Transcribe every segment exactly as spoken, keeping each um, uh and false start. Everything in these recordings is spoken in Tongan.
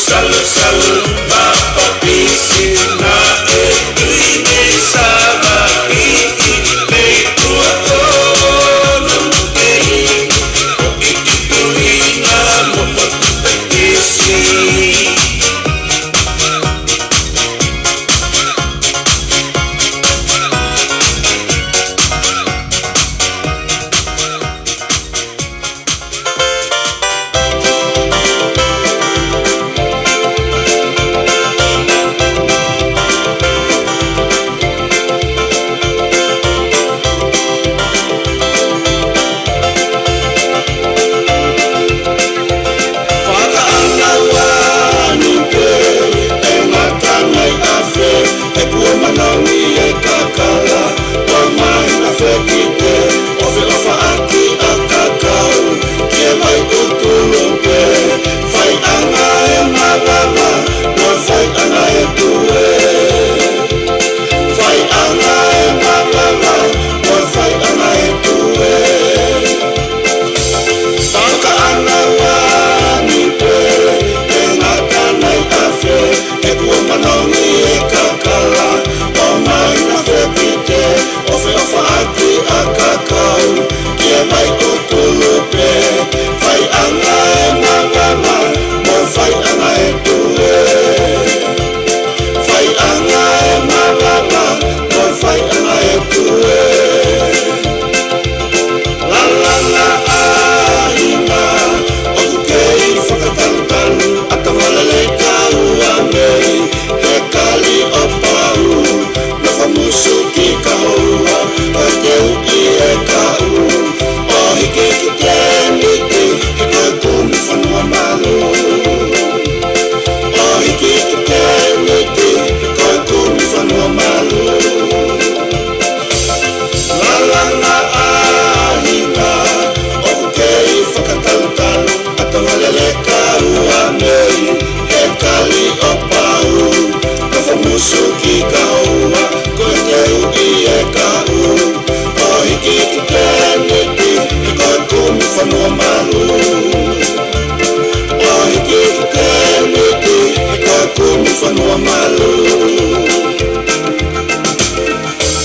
Salo, salo, mapapisi naʻe ui mei Savaiʻi, mei tuʻa ʻo Nukei, ʻo ʻikiʻikiʻi na mo potu pekisi. Fakaʻangaua ni pē, e ngata nai afe, he kuo manongi e kakala, ʻo mahina fekite, ʻofeʻofa ʻaki ʻa Kakau, ki he vai ʻutulu pē, faiʻanga e mavava, mo faiʻanga e tue. Faiʻanga e mavava, mo faiʻanga e tue. Fakaʻangaua ni pē, e ngata nai afe, he kuo manongi e kakala, ʻo mahina fekite, ʻofeʻofa ʻaki ʻa Kakau, ki he vai ʻutulu pē, faiʻanga e mavava, mo faiʻanga e tue. Faiʻanga e mavava, mo faiʻanga e tue. Lalanga ʻa Hina, ʻoku kei fakatalutalu, ʻa Tamalele Kaua mei he kali ʻo Pau, nofo musu ki Kahoua, ʻo teu ʻi he kau, ʻo hiki ki Tēniti, he ko e kumi fonua malu. ʻO hiki ki Tēniti, he ko e kumi fonua malu. Lalanga ʻa Hina, ʻoku kei fakatalutalu, ʻa Tamalele Kaua mei he kali ʻo Pau, nofo musu ki Kahoua, ko e teu ʻi he kau, ʻo hiki ki Tēniti, he ko e kumi fonua malu. ʻO hiki ki Tēniti, he ko e kumi fonua malu.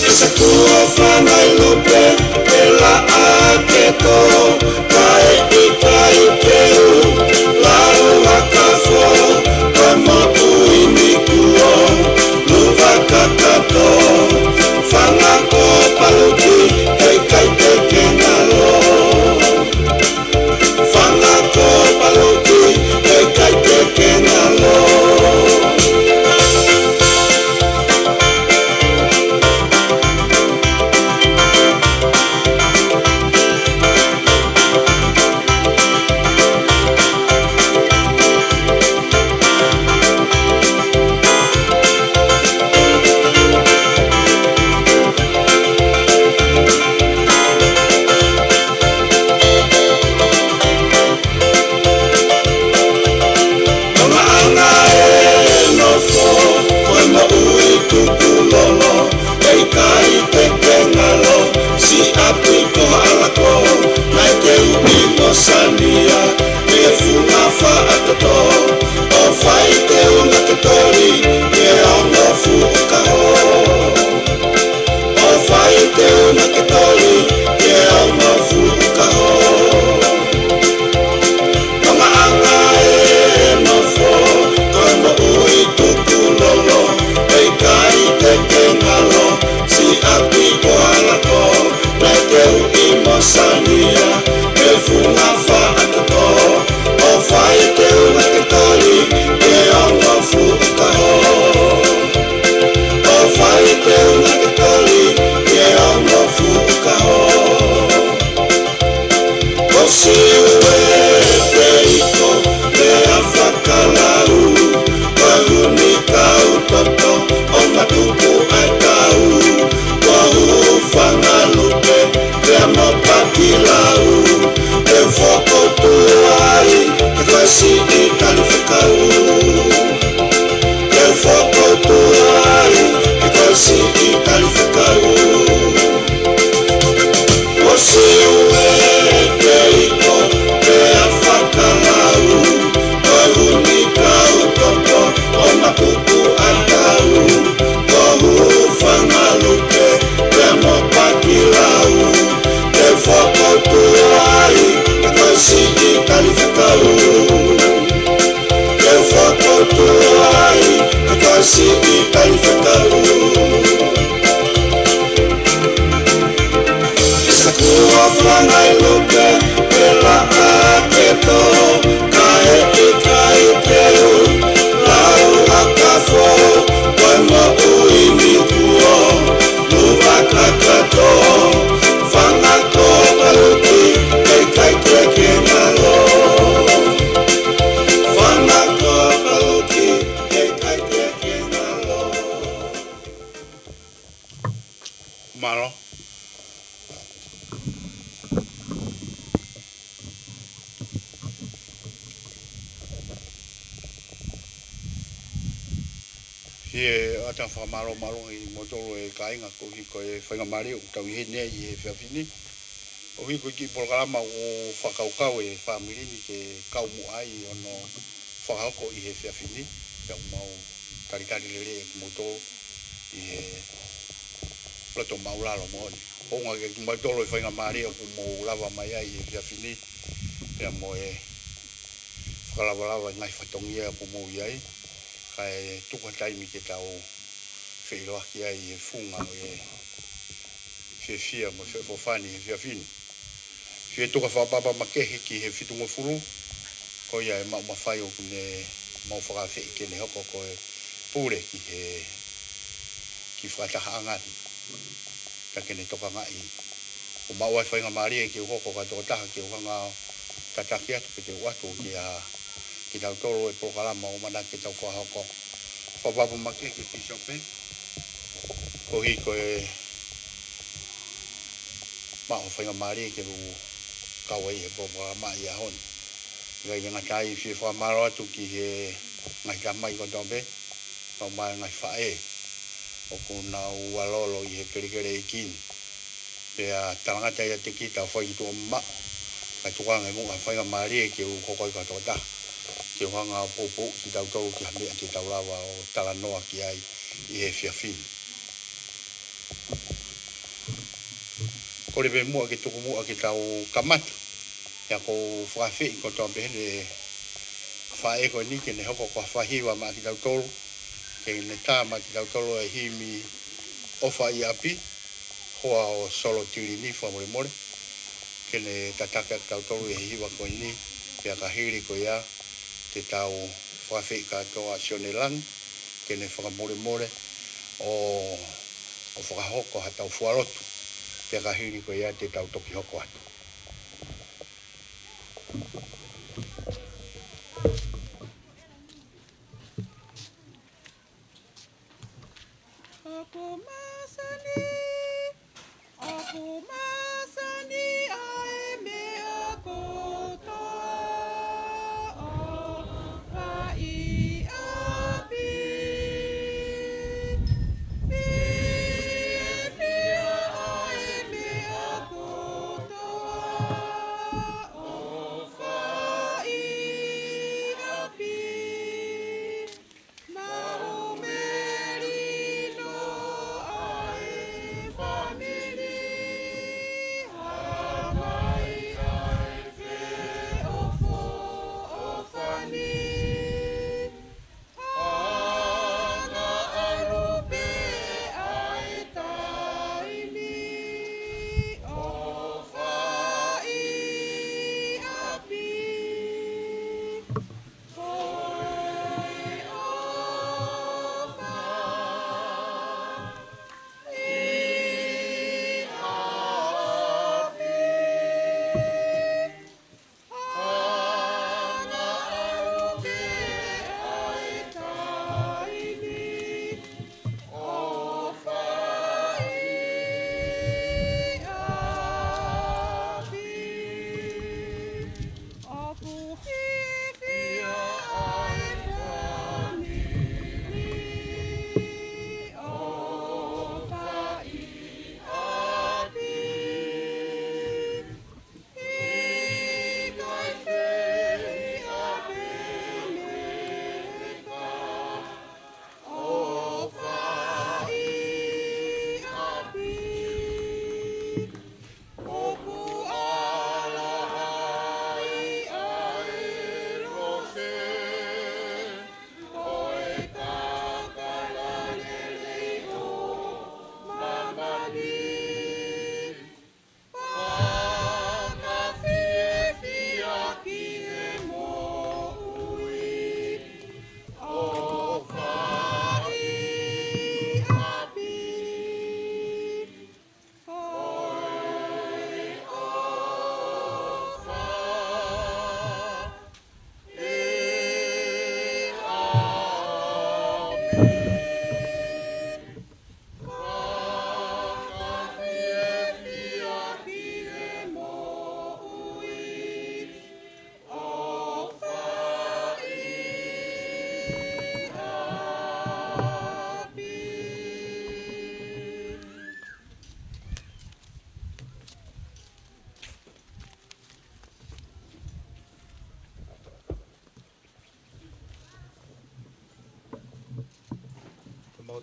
ʻIsa kuo fangai lupe, e laʻā ke tō, kae ʻikai teu, lau ha kafo, ka moʻui ni kuo, luva kakato, fanga ko Paluti, heʻikai te ke ngalo. Fanga ko Paluti, heʻikai te ke ngalo. Tonga ʻanga e nofo, ko e moʻui tukulolo, heʻikai te ke ngalo, siʻapi ko Haʻalako, naʻe teu ʻi Mosania, mei he funga faʻa toto, ʻo fai teunga ke toli, ke ongo fuʻu kaho. ʻO fai teunga ke toli, ke ongo fuʻu kaho. Tonga ʻanga e nofo, ko e moʻui tukulolo, heʻikai te ke ngalo, siʻapi ko Haʻalako, naʻe teu ʻi Mosania, mei he funga faʻa toto, ʻo fai teunga ke Pea ʻoatu e fakamālō mālō ʻi moutolu e kāinga koeʻuhi ko e faingamālie ʻoku tau ʻi heni ai ʻi he efiafi ni. ʻOku ʻi ai e kiʻi polokalama ʻoku fakakaukau e fāmili ni ke kau muʻa ai ʻo ne fakahoko ʻi he efiafi ni. Pea ʻoku mau talitali lelei ʻa kimoutolu ʻi he loto māʻulalo moʻoni. Hounga kiate kimoutolu e faingamālie ʻoku mou lava mai ai ʻi he efiafi ni. Pea mo e fakalavalava e ngaahi fatongia ʻoku mou ʻi ai. Kae tuku ha taimi ke tau feʻiloaki ai he funga ʻo e fiefia mo e feʻofoʻofani he efiafi ni. Fie tuku ha fakapapa makehe ki he fitungofulu, ko ia ʻe maʻu mafai ʻoku ne mau fakaafeʻi ke ne hoko ko e pule ki he kiʻi fakatahaʻanga ni. Ka ke ne tokangaʻi. ʻOku maʻu ai e faingamālie ke u hoko ko ha tokotaha ke u hanga ʻo tataki atu pe te u ʻoatu kia kitautolu e polokalama ʻoku ʻamanaki ke tau fakahoko. Fakapapa makehe ki he pīsope. Koeʻuhi ko e maʻu e faingamālie ke u kau ai he polokalama ʻi he ʻaho ni. ʻIkai ke ngata ai, fie fakamālō atu ki he ngaahi tamai kotoa pē, pea mo e ngaahi faʻē ʻoku nau ʻalu ʻi he kelekele ʻeiki ni. Pea talangata ʻiate kita ʻo fai ki tuʻa mamaʻo, kae tuku ange muʻa ha faingamālie ke u hoko ai ko ha tokotaha ke u hanga ʻo poupouʻi kitautolu ki ha meʻa te tau lava ʻo talanoa ki ai ʻi he efiafi ni. Kole pē muʻa ke tuku muʻa ke tau kamata. Pea ʻoku ou fakaafeʻi kotoa pē ʻa e faʻē ko eni ke ne hoko ko ha fakahiva maʻa kitautolu, ke ne tā maʻa kitautolu e himi ʻOfa ʻi ʻApi, hoa ʻo Solo Tilini, fakamolemole, ke ne tataki ʻa kitautolu ʻi he hiva ko eni. Pea ka hili ko ia te tau fakaafeʻi kātoa ʻa Sione Langi ke ne fakamolemole ʻo, ʻo fakahoko haʻatau fualotu. Pea ka hili ko ia te tau toki hoko atu. ʻOku māsani, ʻoku māsani ʻa e meʻa kotoa ʻoku fai ʻi ʻapi. Fiefia ʻa e meʻa kotoa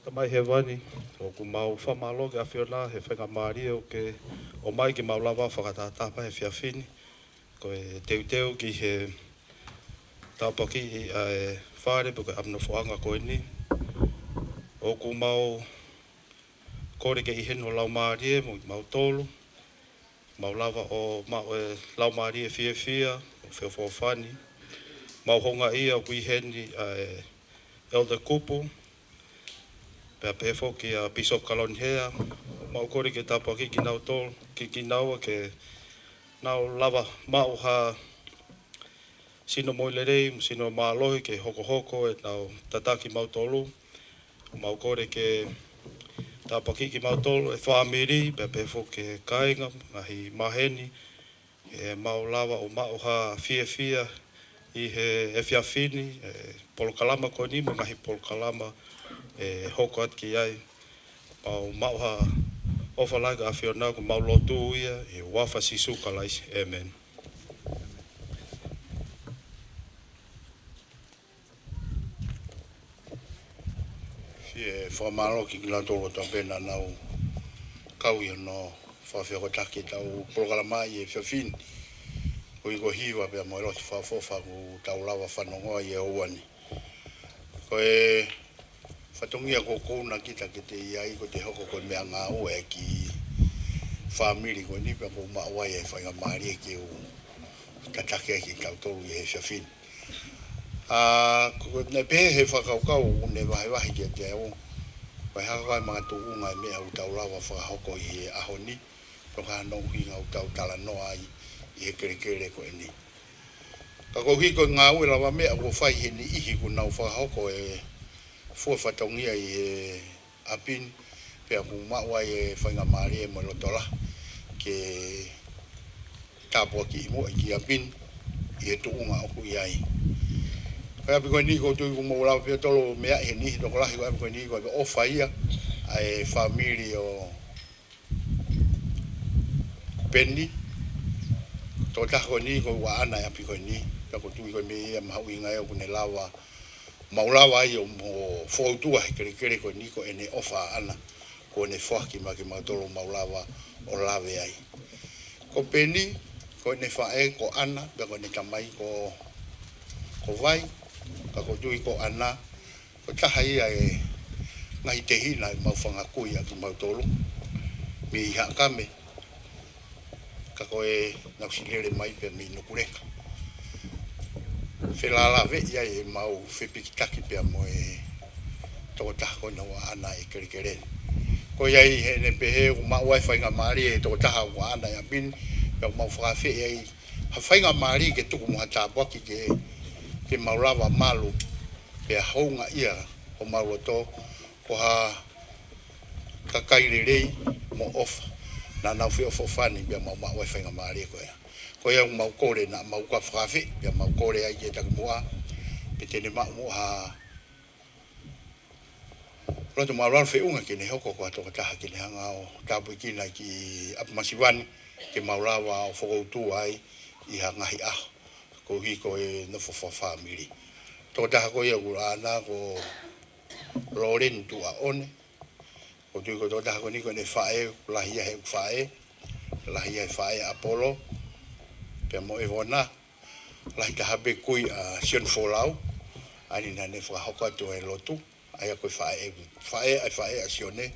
Tamai Hēvani, ʻoku mau fakamālō ki he ʻAfiona he faingamālie ʻoku ke ʻomai ke mau lava fakatātā he efiafi ni. Ko e teuteu ki he tāpuakiʻi ʻa e fale pe ko e ʻapi nofoʻanga ko eni. ʻOku mau kole ke ʻi heni ho Laumālie mo kimautolu. Mau lava ʻo maʻu e laumālie fiefia, ʻo feʻofoʻofani. Mau houngaʻia ʻoku ʻi heni ʻa e Elder Kupu, pea pehē foki ʻa Bishop Kalonihea. Mau kole ke tāpuakiʻi kinautolu, ki kinaua ke nau lava maʻu ha sino moʻui lelei, mo sino mālohi ke hokohoko ʻenau tataki kimautolu. Mau kole ke tāpuakiʻi kimautolu, e fāmili, pea pehē foki ki he kāinga, ngaahi maheni, ʻe mau lava ʻo maʻu ha fiefia ʻi he efiafi ni, e polokalama ko eni, mo e ngaahi polokalama ʻe hoko atu ki ai. Mau maʻu ha ʻofa lahi ki he ʻAfiona, ko ʻemau lotu ia, ʻi he huafa ʻo Sīsū Kalaisi. ʻĒmeni. Fie fakamālō ki kinautolu kotoa pē naʻa nau kau ʻi hono fakafehokotakiʻi ʻetau polokalama ʻi he efiafi ni. Ko e hiva pea mo e lotu fakaʻofoʻofa kuo tau lava fanongoa ʻi he houa ni. Ko e fatongia ko ē ʻoku ou kole kita ke te ʻi ai, ko ʻete hoko ko e meʻangāue ki he fāmili ko eni, pea ʻoku ou maʻu ai e faingamālie ke u tataki ai kitautolu ʻi he efiafi ni. ʻA, ko e, naʻe pehē ʻe he fakakaukau ʻoku ne vahevahe kiate au, ko e hā koā e makatuʻunga e meʻa ʻoku tau lava fakahoko ʻi he ʻaho ni, pea ko e hā hono ʻuhinga ʻoku tau talanoa ai ʻi he kelekele ko eni. Ka koeʻuhi ko e ngāue lavameʻa kuo fai ʻe he niʻihi kuo nau fakahoko e fua fatongia ʻi he ʻapi ni, pea ʻoku maʻu ai e faingamālie mo e loto lahi ke tāpuakiʻi muʻa ki he ʻapi ni ʻi he tuʻunga ʻoku ʻi ai. Ko e ʻapi ko eni ʻoku ou tui ʻoku mou lava pē ʻo tolo meʻa ʻe he niʻihi tokolahi, ko e ʻapi ko eni ko e ʻofa ia ʻa e fāmili ʻo Peni, tokotaha ko eni ko e ʻaʻana e ʻapi ko eni, pea ʻoku ou tui ko e meʻa ia mahuʻinga ia ʻoku ne lava, mau lava ai ʻo mo foutua he kelekele ko eni ko ʻene ʻofa ʻaʻana, kuo ne foaki maʻa kimautolu mau lava ʻo lave ai. Ko Peni, ko ʻene faʻē ko ʻAna, pea ko ʻene tamai ko, ko Vai, ka ʻoku ou tui ko ʻAna, ko e taha ia e ngaahi tehina ʻemau fanga kui ʻa kimautolu, mei Haʻakame, ka ko e Nuʻu Sila mai pea mei Nukuleka. Felālāveʻi ai ʻemau fepikitaki pea mo e tokotaha ko ena ʻoku ʻaʻana e kelekele ni. Ko ia ai heʻene pehē ʻoku maʻu ai faingamālie e tokotaha ʻoku ʻaʻana e ʻapi ni, pea ʻoku mau fakaafeʻi ai ha faingamālie ke tuku mo ha tāpuaki ke, ke mau lava malu, pea houngaʻia homau loto, ko ha kakai lelei mo ʻofa. Naʻa nau feʻofoʻofani pea mau maʻu ai faingamālie ko ia. Ko ia ʻoku mau kole naʻa mau ka fakaafeʻi, pea mau kole ai ki he takimuʻa, pe te ne maʻu muʻa ha loto maʻulalo feʻunga ke ne hoko ko ha tokotaha ke ne hanga ʻo tāpuekina ki ʻapi masiva ni, ke mau lava ʻo fokoutua ai ʻi ha ngaahi ʻaho, koeʻuhi ko e nofo fakafāmili. Tokotaha ko ia ʻoku ʻaʻana ko Loleni Tuʻaʻone. ʻOku ou tui ko e tokotaha ko eni ko ʻene faʻē, lahi ia he ʻeku faʻē, lahi ia he faʻē ʻApolo, pea mo ʻEvona, lahi taha pē kui ʻa Sione Folau, ʻa eni naʻa ne fakahoko atu e lotu, ʻa ia ko e faʻē, faʻē, ʻa e faʻē ʻa Sione,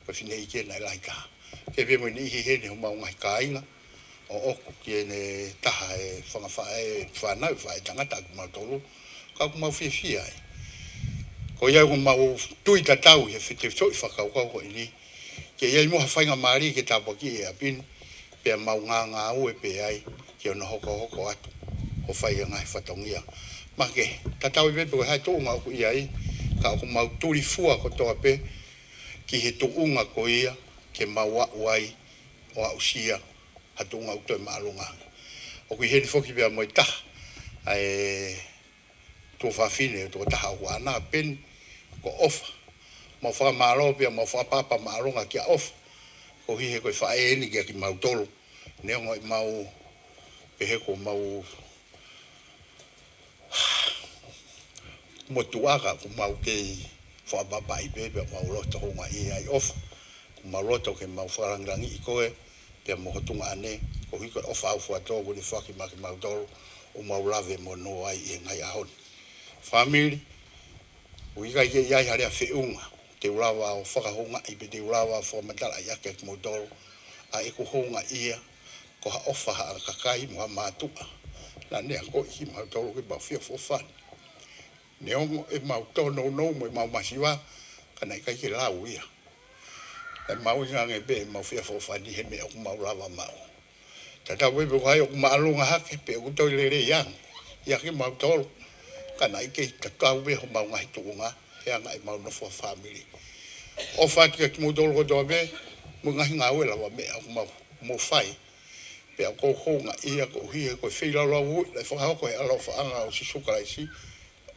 ko e fineʻeiki ia naʻe lahi taha. Pea pehē mo e niʻihi heni homau ngaahi kāinga, ʻoku ʻoku ki heʻene taha e fanga faʻē fānau, faʻē tangata ʻa kimautolu, ka ʻoku mau fiefia ai. Ko ia ʻoku mau tui tatau he fetefesoʻi fakakaukau ko eni, ke ʻi ai mo ha faingamālie ke tāpuakiʻi e ʻapi ni, pea mau ngāngāue pē ai, ke ono hokohoko atu, ʻo fai e ngaahi fatongia. Makehe, tatau ai pē pe ko e hā e tuʻunga ʻoku ʻi ai, ka ʻoku mau tulifua kotoa pē, ki he tuʻunga ko ia, ke mau aʻu ai, ʻo aʻusia, ha tuʻunga ʻoku toe māʻolunga ange. ʻOku ʻi heni foki pea mo e taha, ʻa e tuofāfine ʻo e tokotaha ʻoku ʻaʻana, Peni, ko ʻOfa. Mau fakamālō pea mau fakaʻapaʻapa māʻolunga kia ʻOfa. Koeʻuhi he ko e faʻē eni kia kimautolu. Neongo ʻemau pehē ko homau motuʻa ka ʻoku mau kei poʻa papaʻi pē, pea mau loto houngaʻia ai ʻofa. ʻOku mau loto ke mau fakalangilangiʻi koe, pea mo ho tuongaʻane, koeʻuhi ko e ʻofa ʻaufuatō kuo ne foaki maʻa kimautolu, ʻo mau lave mo nō ai ʻi he ngaahi ʻaho ni. Fāmili, ʻoku ʻikai ke ʻi ai ha lea feʻunga te u lava ʻo fakahoungaʻi pe te u lava ʻo fakamatalaʻi ʻaki kimoutolu, ʻa ʻeku houngaʻia, ko ha ʻofa ha kakai mo ha mātuʻa naʻa ne akoʻi kimautolu ke mau feʻofoʻofani. Neongo ʻemau tōnounou mo ʻemau masiva, ka naʻe ʻikai ke lau ia. ʻE mahuʻinga ange pē ʻemau feʻofoʻofani he meʻa ʻoku mau lava maʻu. Tatau ai pē pe ko hai ʻoku māʻolunga hake pe ʻoku toe lelei ange ʻia kimautolu, ka naʻe ʻikai tatau pē homau ngaahi tuʻunga he anga ʻemau nofo fāmili. ʻOfa atu kia kimoutolu kotoa pē, mo e ngaahi ngāue lavameʻa ʻoku mau, mou fai. Pea ʻoku ou houngaʻia koeʻuhi he ko e feilaulau naʻe fakahoko ʻe he ʻaloʻofaʻanga ʻo Sīsū Kalaisi,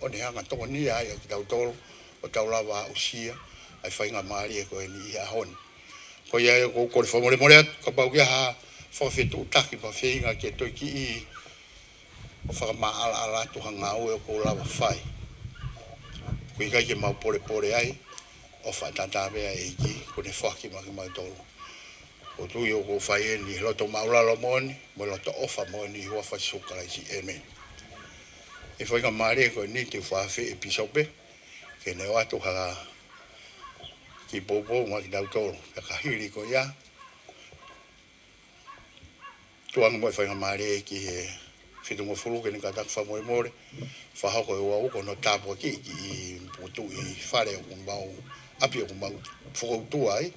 ʻo ne hanga ʻo tokonia ai ʻa kitautolu, ʻo tau lava ʻo aʻusia ʻa e faingamālie ko eni ʻi he ʻaho ni. Ko ia ʻoku ou kole fakamolemole atu, kapau ʻoku ʻi ai ha fakafetuʻutaki pe feinga ke toe kiʻi fakamaʻalaʻala atu ha ngāue ʻoku ou lava fai, ʻoku ʻikai ke mau polepole ai, ʻofa atu pē ʻa e ʻEiki kuo ne foaki maʻa kimautolu. ʻOku ou tui ʻoku ou fai eni ʻi he loto māʻulalo moʻoni, mo e loto ʻofa moʻoni ʻi he huafa ʻo Sīsū Kalaisi. ʻĒmeni. ʻI he faingamālie ko eni te u fakaafeʻi e pīsope ke ne ʻoatu ha kiʻi poupou maʻa kitautolu. Pea ka hili ko ia, tuku ange mo e faingamālie ki he Fitungofulu ke ne kātaki fakamolemole, fakahoko ʻe he uaoko hono tāpuakiʻi e kiʻi potuʻi fale ʻoku mau, ʻapi ʻoku mau fokoutua ai,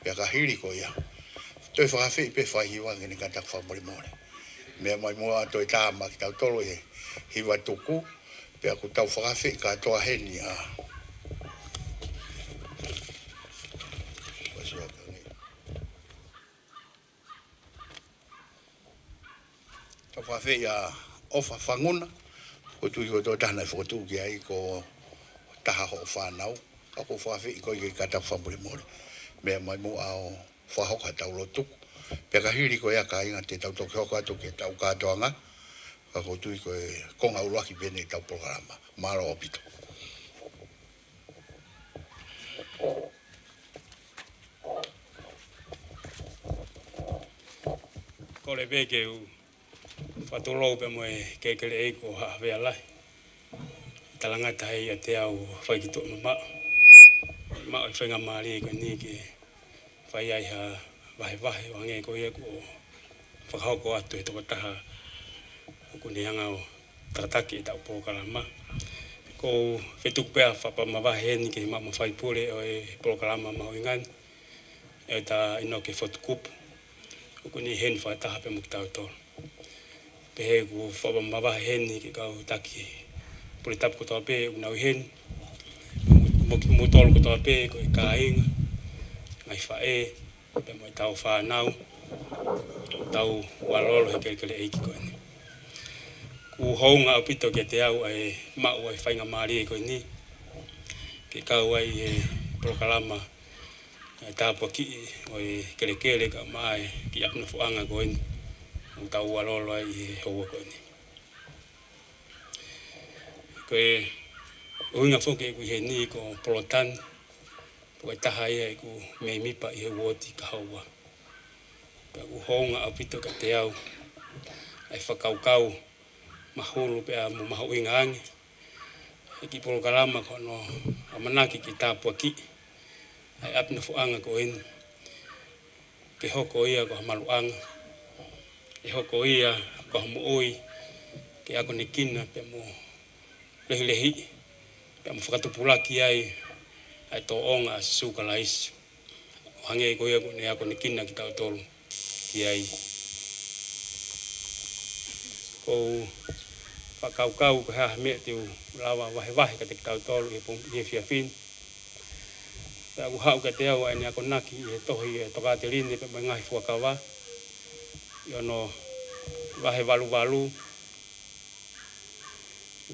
pea ka hili ko ia, toe fakaafeʻi pē fai hiva ke ne kātaki fakamolemole. Meʻa mai muʻa ʻo toe tā maʻa kitautolu ʻi he hiva tuku, pea ʻoku tau fakaafeʻi kātoa heni ʻa Tau fakaafeʻi ʻa ʻOfa Fanguna, ʻoku ou tui ko e tokotaha naʻe fokotuʻu ki ai ko e taha hoʻo fānau, ka ʻoku ou fakaafeʻi koe ke kātaki fakamolemole. Meʻa mai muʻa ʻo fakahoko haʻatau lotu. Pea ka hili ko ia kāinga te tau toki hoko atu ki heʻetau kātoanga, ka ʻoku ou tui ko e konga ʻuluaki pē eni ʻetau polokalama. Mālō ʻaupito. Kole pē ke u fakatulou pē mo e kelekele ʻeiki ʻo Haʻa Havea Lahi. Talangata ai ʻiate au ʻa e fai ki tuʻa mamaʻo. Maʻu e faingamālie ko eni ke fai ai ha vahevahe ʻo hangē ko ia kuo fakahoko atu ʻe he tokotaha ʻoku ne hanga ʻo takataki ʻetau polokalama. ʻOku ou fetuku pē ʻa e fakaʻapaʻapa mavahe heni ki he maʻu mafai pule ʻo e polokalama mahuʻinga ni, ʻa e Taʻahine Fotu Kupu, ʻoku ne ʻi heni fakataha pē mo kitautolu. Pehē ʻoku ou fakaʻapaʻapa mavahe heni ki he kau taki pule tapu kotoa pē ʻoku nau ʻi heni, mo, mo, mo kimoutolu kotoa pē ko e kāinga, ngaahi faʻē, pea mo ʻetau fānau, ʻoku tau ʻalu lolo he kelekele ʻeiki ko eni. ʻOku hounga ʻaupito kiate au ʻa e maʻu ʻa e faingamālie ko eni ke kau ai he polokalama ʻa e tāpuakiʻi ʻo e kelekele kae ʻumaʻā e kiʻi ʻapi nofoʻanga ko eni ʻoku tau ʻalu lolo ai he houa ko eni. Ko e ʻuhinga foki ʻeku ʻi heni ko Polotani, ko e taha ia ʻeku mēmipa ʻi he uooti Kahoua. Pea ʻoku hounga ʻaupito kiate au ʻa e fakakaukau mahulu pea mo mahuʻinga ange ʻa e kiʻi polokalama ko hono ʻamanaki ke tāpuakiʻi ʻa e ʻapi nofoʻanga ko eni, ke hoko ia ko ha maluʻanga, ke hoko ia ko ha moʻui ke akonekina pea mo lehilehiʻi, pea mo fakatupulaki ai ʻa e tōʻonga ʻa Sīsū Kalaisi, ʻo hangē ko ia kuo ne akonekina kitautolu ki ai. ʻOku ou fakakaukau ko e hā ha meʻa te u lava vahevahe kiate kitautolu ʻi he pong-, ʻi he efiafi ni. Pea ʻoku haʻu kiate au ʻa ʻene akonaki ʻi he tohi ʻa e Tokāteline pea mo e Ngaahi Fuakava, ʻi hono vahe valuvalu,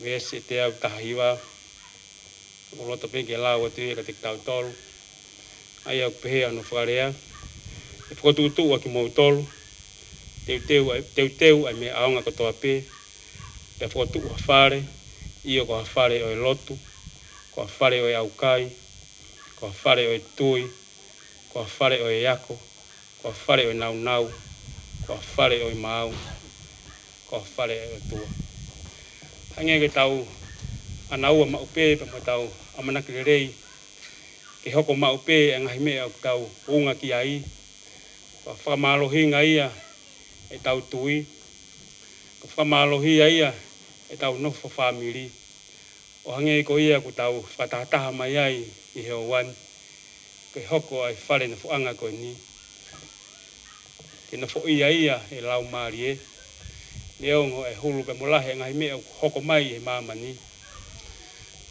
veesi ʻe teau taha hiva, ʻoku ou loto pē ke lau atu ia kiate kitautolu. ʻA ia ʻoku pehē hono fakalea: ʻE fokotuʻutuʻu ʻa kimoutolu, teuteu ʻa, teuteu ʻa e meʻa ʻaonga kotoa pē, pea fokotuʻu ha fale, ʻio ko ha fale ʻo e lotu, ko ha fale ʻo e ʻaukai, ko ha fale ʻo e tui, ko ha fale ʻo e ako, ko ha fale ʻo e nāunau, ko ha fale ʻo e maau, ko ha fale ʻo e ʻOtua. Hangē ko ʻetau ʻānaua maʻu pē pea mo ʻetau ʻamanaki lelei, ke hoko maʻu pē e ngaahi meʻa ʻoku tau ʻunga ki ai, ko e fakamālohinga ia ʻetau tui, ko e fakamālohi ia ʻetau nofo fāmili, ʻo hangē ko ia ʻoku tau fakatahataha mai ai ʻi he ʻaho ni, ke hoko ai e fale nofoʻanga ko eni, ke nofoʻia ia ʻe he Laumālie, neongo e hulu pea mo e lahi e ngaahi meʻa ʻoku hoko mai ʻi he māmani.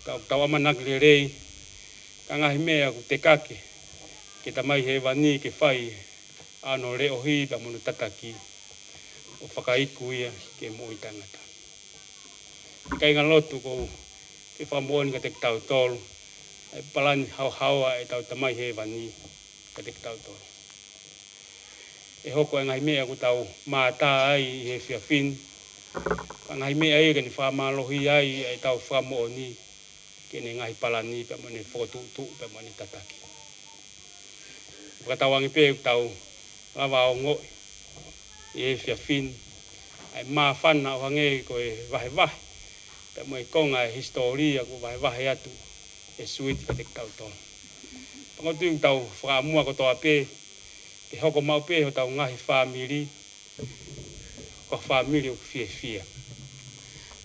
Ka ʻoku tau ʻamanaki lelei, ko e ngaahi meʻa ʻoku tekaki ki he Tamai Hēvani ke fai ʻa hono leʻohi pea mo hono tataki, ʻo fakaiku ia ki he moʻui taʻengata. Kāinga lotu, ʻoku ou fie fakamoʻoni kiate kitautolu ʻa e palani haohaoa ʻetau Tamai Hēvani kiate kitautolu. ʻE hoko e ngaahi meʻa ʻoku tau mātā ai ʻi he efiafi ni, ko e ngaahi meʻa ia ke ne fakamālohi ai ʻetau fakamoʻoni ki heʻene ngaahi palani pea mo ʻene fokotuʻutuʻu pea mo ʻene tataki. Fakatauange pē ʻoku tau lava ʻo ongoʻi ʻi he efiafi ni ʻa e māfana ʻo hangē ko e vahevahe pea mo e konga e hisitōlia kuo vahevahe atu ʻe Suiti kiate kitautolu. Pea ʻoku ou tui ʻoku tau fakaʻamua kotoa pē ke hoko maʻu pē hotau ngaahi fāmili ko ha fāmili ʻoku fiefia.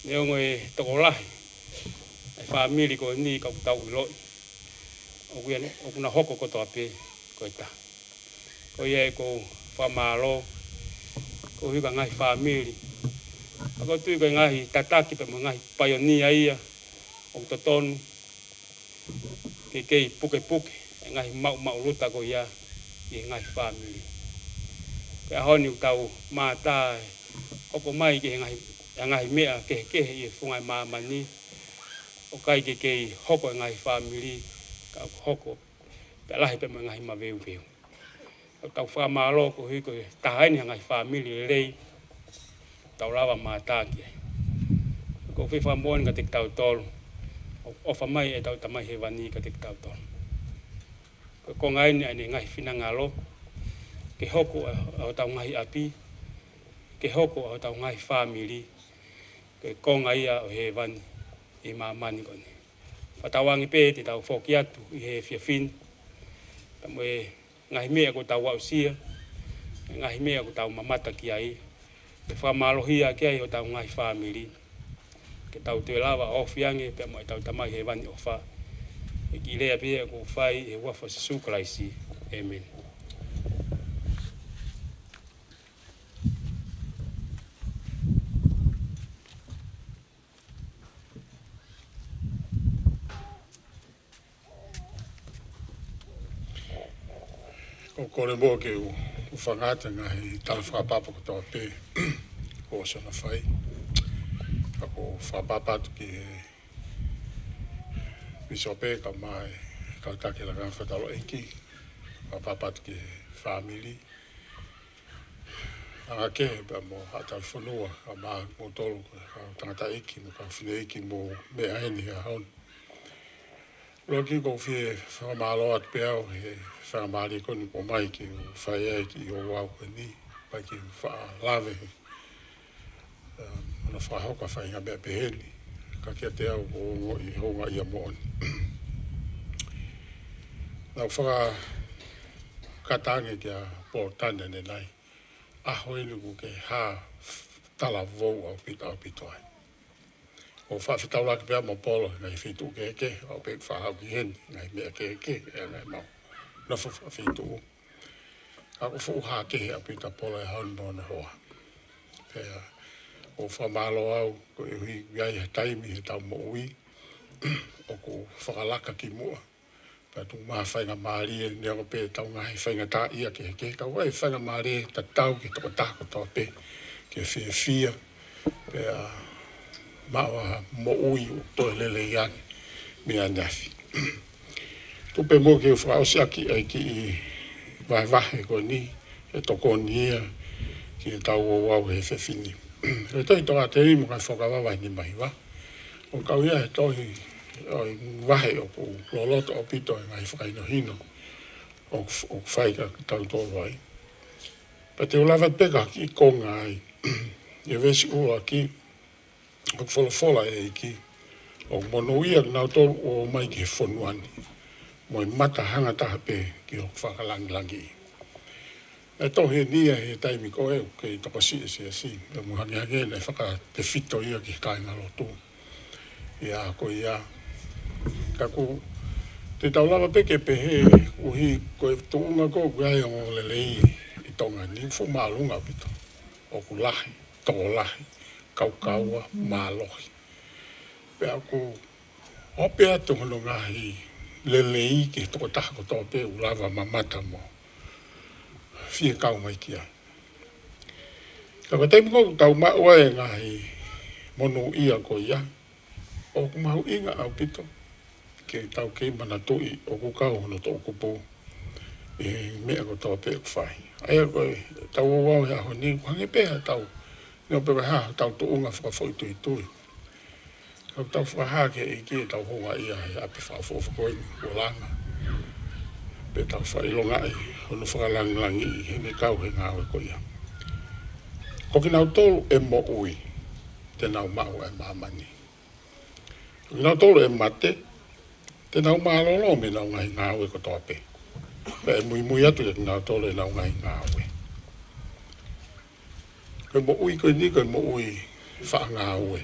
Neongo e tokolahi e fāmili ko eni, ka ʻoku tau ʻiloʻi ʻoku ia, ʻoku na hoko kotoa pē ko e taha. Ko ia ʻoku ou fakamālō koeʻuhi ko e ngaahi fāmili, pea ʻoku ou tui ko e ngaahi tataki pea mo e ngaahi paionia ia ʻoku totonu ke kei pukepuke e ngaahi maʻumaʻuluta ko ia ʻi he ngaahi fāmili. Ko e ʻaho ni ʻoku tau mātā e hoko mai ki he ngaahi, e ngaahi meʻa kehekehe ʻi he funga e māmani, ʻoku ʻikai ke kei hoko e ngaahi fāmili, ka ʻoku hoko pea lahi pea mo e ngaahi maveuveu. ʻOku tau fakamālō koeʻuhi ko e taha eni e ngaahi fāmili lelei ʻoku tau lava mātā ki ai. ʻOku ou fie fakamoʻoni kiate kitautolu ʻoku ʻofa mai ʻetau Tamai Hēvani kiate kitautolu. Ko e konga eni ʻa ʻene ngaahi finangalo ke hoko ʻa, ʻa hotau ngaahi ʻapi, ke hoko ʻa hotau ngaahi fāmili ko e konga ia ʻo hēvani ʻi māmani ko eni. Fakatauange pē te tau foki atu ʻi he efiafi ni pea mo e ngaahi meʻa kuo tau aʻusia, e ngaahi meʻa kuo tau mamata ki ai, ke fakamālohia ki ai hotau ngaahi fāmili, ke tau toe lava ʻo ofi ange pea mo ʻetau Tamai Hēvani ʻofa. ʻI he kiʻi lea pē ʻoku ou fai ʻi he huafa ʻo Sīsū Kalaisi. ʻĒmeni. ʻOku ou kole muʻa ke u, u hūfanga atu he ngaahi tala fakatapu kotoa pē kuo ʻosi hono fai. Ka ʻoku ou fakatapu atu ki he pīsope kae ʻumaʻā e kau taki lakanga fakataulaʻeiki. Fakatapu atu ki he fāmili, anga kehe pea mo haʻa tauhi fonua, kae ʻumaʻā kimoutolu ko e kau tangataʻeiki mo e kau fineʻeiki mou meʻa heni he ʻaho ni. ʻUluaki ʻoku ou fie fakamālō atu pē au he faingamālie ko eni kuo ʻomai ke u fai ai e kiʻi ouau ko eni, pea ke u faʻa lave he, um, hono fakahoko ʻa e faʻahinga meʻa pehē ni. Ka kiate au ʻoku ou ongoʻi houngaʻia moʻoni. Naʻá ku fakakata ange kia Polo Tane ʻanenai, ʻaho eni ʻoku ke hā talavou ʻaupito ʻaupito ai. ʻOku ou faʻa fetaulaki pē au mo Polo he ngaahi feituʻu kehekehe, ʻo pehē ʻoku faʻa haʻu ki heni he ngaahi meʻa kehekehe, ʻa e ngaahi mau nofo fakafeituʻu. Ka ʻoku fuʻu hā kehe ʻaupito ʻa Polo he ʻaho ni mo hono hoa. Pea ʻoku ou fakamālō au koeʻuhi ʻoku ʻi ai ha taimi heʻetau moʻui ʻoku fakalaka ki muʻa, pea tuku mai ha faingamālie, neongo pē ʻetau ngaahi faingataʻaʻia kehekehe, ka ʻoku ʻi ai e faingamālie tatau ki he tokotaha kotoa pē ke fiefia, pea maʻu ha moʻui ʻoku toe lelei ange mei ʻaneafi. Tuku pē muʻa ke u fakaʻosi ʻaki ʻa e kiʻi vahevahe ko eni, ʻe tokoni ia ki heʻetau ouau he efiafi ni. Ko e tohi Tokāteline mo e Ngaahi Fuakava vahe nima hiva, ʻoku kau ia he tohi ʻo e vahe ʻoku loloto ʻaupito e ngaahi fakahinohino ʻoku, ʻoku fai kia kitautolu ai. Pea te u lave pē ki he konga ʻa e veesi ʻuluaki, ʻoku folofola e ʻEiki, ʻoku monūʻia kinautolu ʻoku ō mai ki he fonua ni, mo e mata hangataha pē ki hoku fakalangilangi. ʻE tohi eni ia he taimi ko ē ʻoku kei tokosiʻi e siasi, pea mo e hangehangē naʻe fakatefito ia ki he kāingalotu ʻi he ʻaho ko ia. Ka ʻoku te tau lava pē ke pehē, ʻuhi ko e tuʻunga ko ē ʻoku ʻi ai e ongoongolelei ʻi Tonga ni, fuʻu māʻolunga ʻaupito. ʻOku lahi, tokolahi, kaukaua, mālohi. Pea ʻoku ope atu hono ngaahi lelei ki he tokotaha kotoa pē ʻoku lava mamata mo fie kau mai ki ai. Ka ko e taimi ko ē ʻoku tau maʻu ai e ngaahi monūʻia ko ia, ʻoku mahuʻinga ʻaupito ke tau kei manatuʻi ʻoku kau hono toʻukupu ʻi he meʻa kotoa pē ʻoku fai. ʻA ia ko e tau ouau he ʻaho ni, ʻoku hangē pē ha tau, neongo pē ko e hā hotau tuʻunga fakafoʻituitui, ka ʻoku tau fakahā ki he ʻEiki ʻetau houngaʻia he ʻapi fakaʻofoʻofa ko eni ʻoku langa, pea tau fakaʻilongaʻi hono fakalangilangiʻi heʻene kau he ngāue ko ia. Ko kinautolu ʻe moʻui, te nau maʻu e māmani. Ko kinautolu ʻe mate, te nau mālōlō mei heʻenau ngaahi ngāue kotoa pē. Pea ʻe muimui atu kia kinautolu ʻenau ngaahi ngāue. Ko e moʻui ko eni ko e moʻui faʻa ngāue.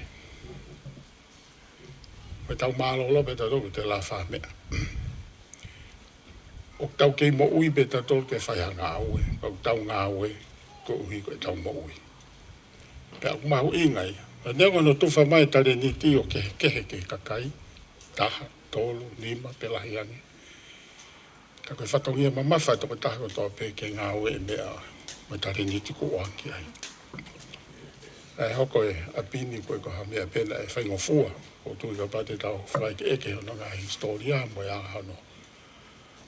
Ko ʻetau mālōlō pē tautolu ko e telā fā meʻa. ʻOku tau kei moʻui pē tautolu ke fai ha ngāue, ka ʻoku tau ngāue koeʻuhi ko ʻetau moʻui. Pea ʻoku mahuʻinga ia. Pea neongo hono tufa mai e talēniti ʻo kehekehe ki he kakai, taha, tolu, nima, pe lahi ange. Ka ko e fatongia mamafa e tokotaha kotoa pē ke ngāueʻi e meʻa mo e talēniti kuo ʻoange ki ai. ʻE hoko e ʻapi ni ko e ko ha meʻa pē naʻe faingofua, ʻoku ou tui kapau te tau fakaʻekeʻeke hono ngaahi hisitōlia mo e anga hono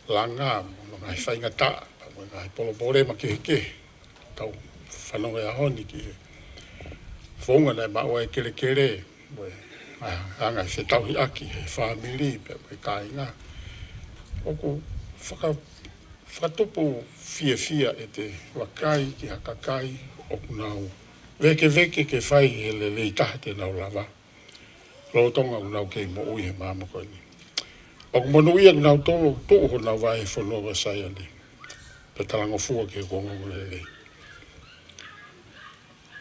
langa, mo hono ngaahi faingataʻa, mo e ngaahi palopalema kehekehe. Tau fanongo he ʻaho ni ki he founga naʻe maʻu ai e kelekele, mo e, ʻa, anga e fetauhiʻaki he fāmili, pea mo e kāinga. ʻOku faka-, fakatupu fiefia ʻete vakai ki ha kakai ʻoku nau vēkeveke ke fai e lelei taha te nau lava, lolotonga ʻoku nau kei moʻui he māmani ko eni. ʻOku monūʻia kinautolu ʻoku tuʻu honau vaʻe he fonua ko Saione, pea talangofua ki he ongoongolelei.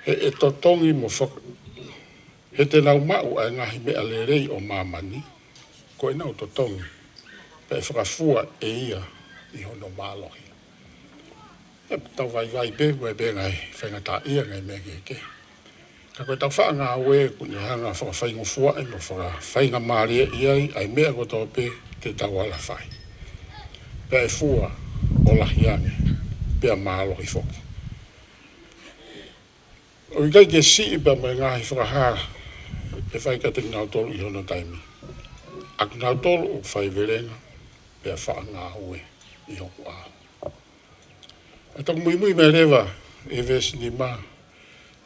He ʻe totongi mo fak-, he te nau maʻu ʻa e ngaahi meʻa lelei ʻo māmani, ko ʻenau totongi, pea ʻe fakafua ʻe ia ʻi hono mālohi. ʻE tau vaivai pē, ko e pē ngaahi faingataʻaʻia, ngaahi meʻa kehekehe. Ka ko ʻetau faʻa ngāue ʻoku ne hanga ʻo fakafaingofuaʻi mo fakafaingamālieʻi ai ʻa e meʻa kotoa pē te tau ala fai. Pea ʻe fua ʻo lahi ange, pea mālohi foki. ʻOku ʻikai ke siʻi pea mo e ngaahi fakahā ʻe fai kiate kinautolu ʻi hono taimi. ʻA kinautolu ʻoku faivelenga, pea faʻa ngāue ʻi hoku ʻao. ʻE toki muimui mai leva ʻi he veesi nima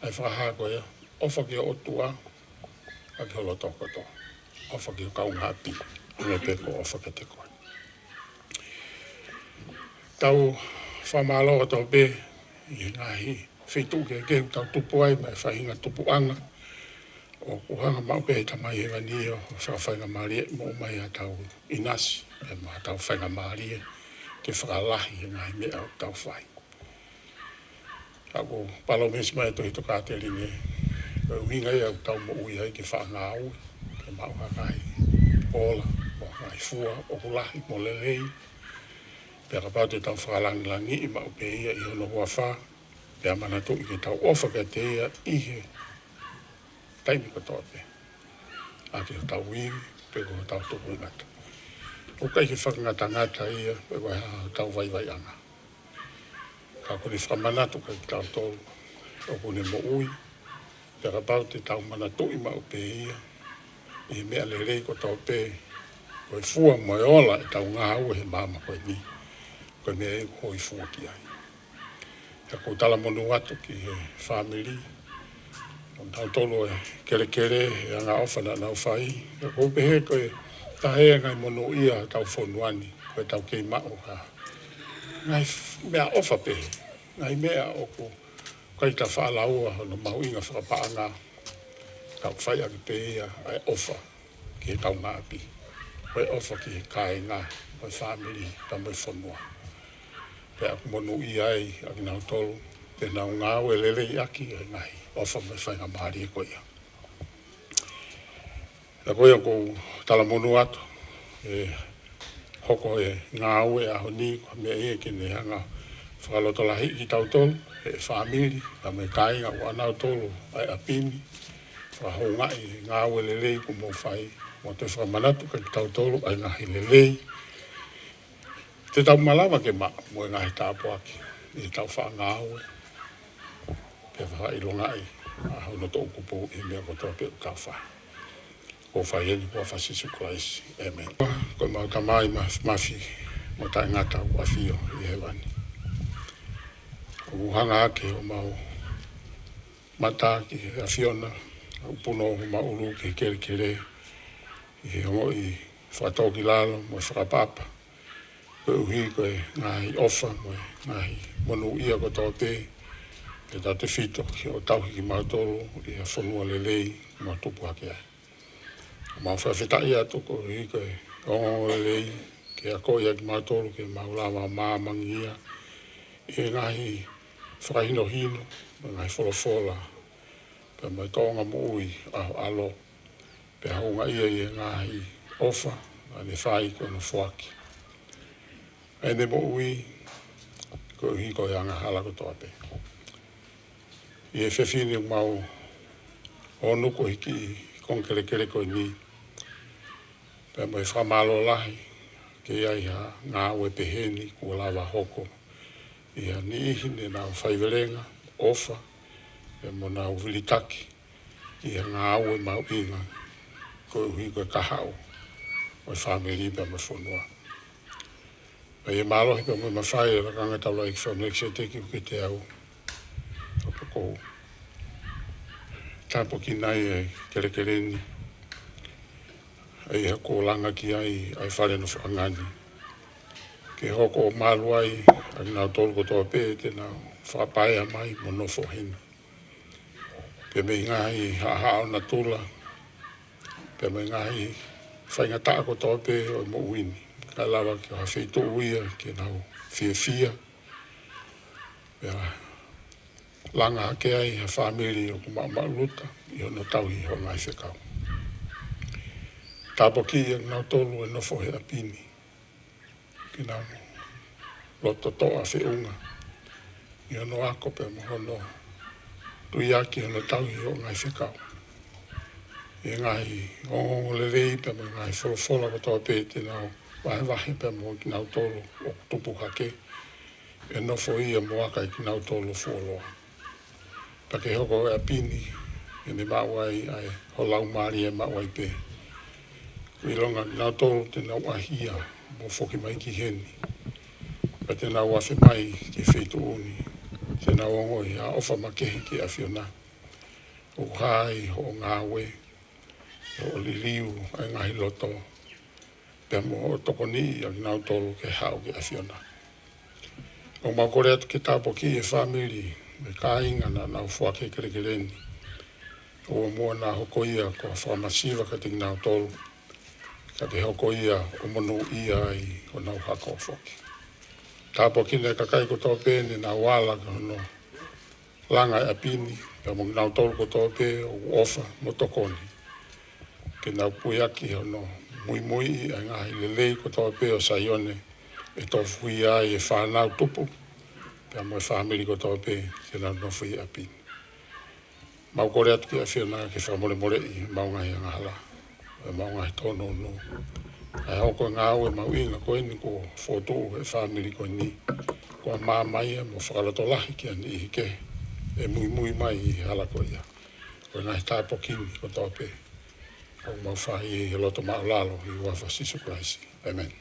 ʻa e fakahā ko ia, ʻofa ki he ʻOtua ʻaki ho loto kotoa. ʻOfa ki ho kaungāʻapi, hangē pē ko hoʻo ʻofa kiate koe. Tau fakamālō atu pē ʻi he ngaahi feituʻu kehekehe ʻoku tau tupu ai, mo e faʻahinga tupuʻanga ʻoku hanga maʻu pē ʻe he Tamai Hēvani ʻo fakafaingamālieʻi mo ʻomai haʻatau ʻinasi, pea mo haʻatau faingamālie ke fakalahi e ngaahi meʻa ʻoku tau fai. Ka ʻoku palōmesi mai e tohi Tokāteline, ko e ʻuhinga ia ʻoku tau moʻui ai ke faʻa ngāue, ke maʻu ha ngaahi ola, mo ha ngaahi fua ʻoku lahi mo lelei. Pea kapau te tau fakalangilangiʻi maʻu pē ia ʻi hono huafa, pea manatuʻi ke tau ʻofa kiate ia ʻi he taimi kotoa pē, ʻaki hotau ivi, pe ko hotau tupuʻanga. ʻOku ʻikai ke fakangatangata ia, pe ko e hā hotau vaivaiʻanga. Ka ʻoku ne fakamanatu kiate kitautolu ʻoku ne moʻui, pea kapau te tau manatuʻi maʻu pē ia ʻi he meʻa lelei kotoa pē, ko e fua mo e ola ʻetau ngāue he māmani ko eni, ko e meʻa ia ʻoku hōifua ki ai. Pea ʻoku ou talamonū atu ki he fāmili, ʻo kinautolu e kelekele, he angaʻofa naʻa nau fai. Pea ʻoku ou pehē ko e Taʻe ngaahi monūʻia ʻetau fonua ni, ko ʻetau kei maʻu ha ngaahi f-, meʻaʻofa pē, ngaahi meʻa ʻoku ʻikai ke ta faʻa lau ʻa hono mahuʻinga fakapaʻanga, tau fai ʻaki pē ia ʻa e ʻofa ki he kaungāʻapi, ko e ʻofa ki he kāinga, ko e fāmili, pea mo e fonua. Pea ʻoku monūʻia ai ʻa kinautolu te nau ngāue lelei ʻaki ʻa e ngaahi ʻofa mo e faingamālie ko ia. Pea ko ia ʻoku ou talamonū atu, ʻe hoko e ngāue ʻaho ni ko e meʻa ia ke ne hanga fakalotolahiʻi kitautolu, ʻe fāmili, pea mo e kāinga ʻoku ʻanautolu ʻa e ʻapi ni, fakahoungaʻi e ngāue lelei kuo mou fai, mo toe fakamanatu kia kitautolu ʻa e ngaahi lelei te tau malava ke maʻu mo e ngaahi tāpuaki ʻi heʻetau faʻa ngāue, pea fakaʻilongaʻi ʻa hono toʻukupu ʻi he meʻa kotoa pē ʻoku tau fai. ʻOku ou fai eni ʻi he huafa ʻo Sīsū Kalaisi. ʻĒmeni. Ko ʻemau Tamai Māfimafi mo Taʻengata ʻoku ʻafio ʻi hēvani. ʻOku hanga hake homau mata ki he ʻAfiona, ʻo punou homau ʻulu ki he kelekele, ʻi he ongoʻi fakatōkilalo mo e fakaʻapaʻapa, koeʻuhi ko e ngaahi ʻofa mo e ngaahi monūʻia kotoa pē, ke tautefito ki hoʻo tauhi kimautolu ʻi ha fonua lelei mo tupu hake ai. ʻOku mau fakafetaʻi atu koeʻuhi ko e ongoongolelei ke akoʻi ʻaki kimautolu ke mau lava ʻo māmangia ʻi he ngaahi fakahinohino mo e ngaahi folofola, pea mo e tōʻonga moʻui ʻa ho ʻAlo, pea houngaʻia ʻi he ngaahi ʻofa naʻa ne fai ko hono foaki ʻa ʻene moʻui koeʻuhi ko e angahala kotoa pē. ʻI he efiafi ni ʻoku mau ō ʻo nuku ʻi he kiʻi konga kelekele ko eni, pea mo e fakamālō lahi ke ʻi ai ha ngāue pehē ni kuo lava hoko ʻi ha niʻihi ne nau faivelenga, ʻofa, pea mo nau vilitaki ʻi ha ngāue mahuʻinga koeʻuhi ko e kahaʻu ʻo e fāmili pea mo e fonua. Pea ʻi he mālohi pea mo e mafai ʻo e Lakanga Taulaʻeiki Faka-Melekisēteki ʻoku ʻiate au, ʻoku ou tāpuakiʻi ʻa e kelekele ni, ʻa ia kuo langa ki ai ʻa e fale nofoʻanga ni, ke hoko ʻo malu ai ʻa kinautolu kotoa pē te nau fakapaea mai mo nofo heni, pea mei he ngaahi haʻahaʻa ʻo natula, pea mei he ngaahi faingataʻa kotoa pē ʻo e moʻui ni, kae lava ke ʻi ha feituʻu ia ke nau fiefia, pea langa hake ai ha fāmili ʻoku maʻumaʻuluta ʻi hono tauhi hoʻo ngaahi fekau. Tāpuakiʻi ʻa kinautolu ʻe nofo he ʻapi ni, ke nau loto toʻa feʻunga ʻi hono ako pea mo hono tuiaki hono tauhi hoʻo ngaahi fekau, ʻi he ngaahi ongoongolelei pea mo e ngaahi folofola kotoa pē te nau vahevahe pea mo kinautolu ʻoku tupu hake, ʻe nofo ia mo aka ʻa kinautolu fuoloa. Pea ke hoko ʻa e ʻapi ni ke ne maʻu ai ʻa e ho Laumālie maʻu ai pē. Ko e ʻilonga kinautolu te nau ʻaʻahi mo foki mai ki heni, pea te nau afe mai ki he feituʻu ni, te nau ongoʻi ha ʻofa makehe ki he ʻAfiona, ʻoku hā ʻi hoʻo ngāue, hoʻo liliu ʻa e ngaahi loto, pea mo hoʻo tokoniʻi ʻa kinautolu ke haʻu ki he ʻAfiona. ʻOku mau kole atu ke tāpuakiʻi e fāmili mo e kāinga naʻa nau foaki e kelekele ni, ʻo muʻa naʻa hoko ia ko ha fakamasiva kiate kinautolu, ka ke hoko ia ʻo monūʻia ai honau hako foki. Tāpuakiʻi ʻa e kakai kotoa pē ne nau ala ki hono langa e ʻapi ni, pea mo kinautolu kotoa pē ʻoku ʻofa mo tokoni, ke nau puiaki hono muimuiʻi ʻa e ngaahi lelei kotoa pē ʻo Saione, ʻe tofuhia ai e fānau tupu, pea mo e fāmili kotoa pē te nau nofo ʻi he ʻapi ni. Mau kole atu ki he ʻAfiona ke fakamolemoleʻi ʻemau ngaahi angahala, ʻemau ngaahi tōnounou, ʻa e hoko e ngāue mahuʻinga ko eni kuo fokotuʻu ʻe he fāmili ko eni, kuo māmaia mo fakalotolahi ki ha niʻihi kehe ʻe muimui mai ʻi he hala ko ia. Ko e ngaahi tāpuaki ni kotoa pē ʻoku mau fai ʻi he loto māʻulalo ʻi he huafa ʻo Sīsū Kalaisi. ʻĒmeni.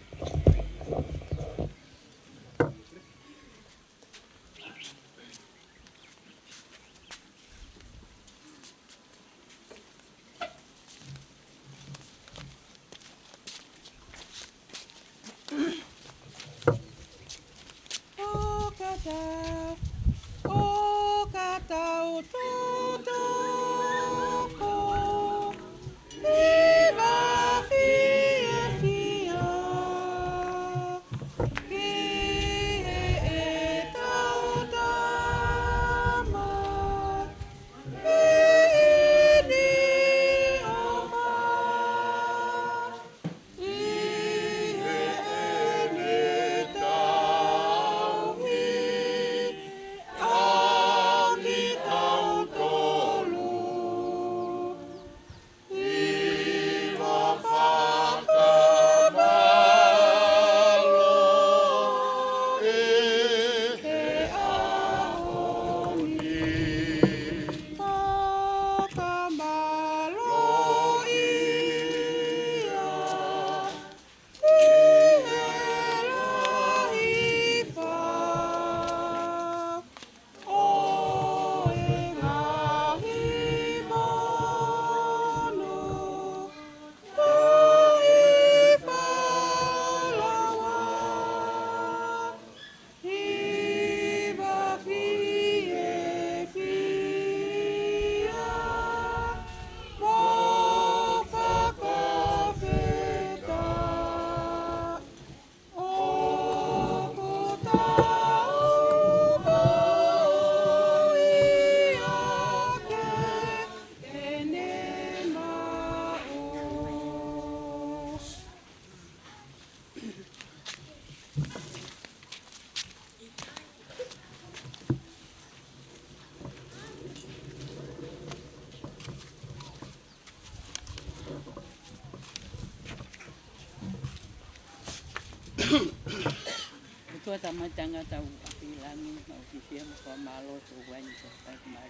ʻOtua Tamai, Tamai ʻoku ʻi langi, mau fiefia mo fakamālō atu ʻi he ʻaho ni, ko e ʻaho mai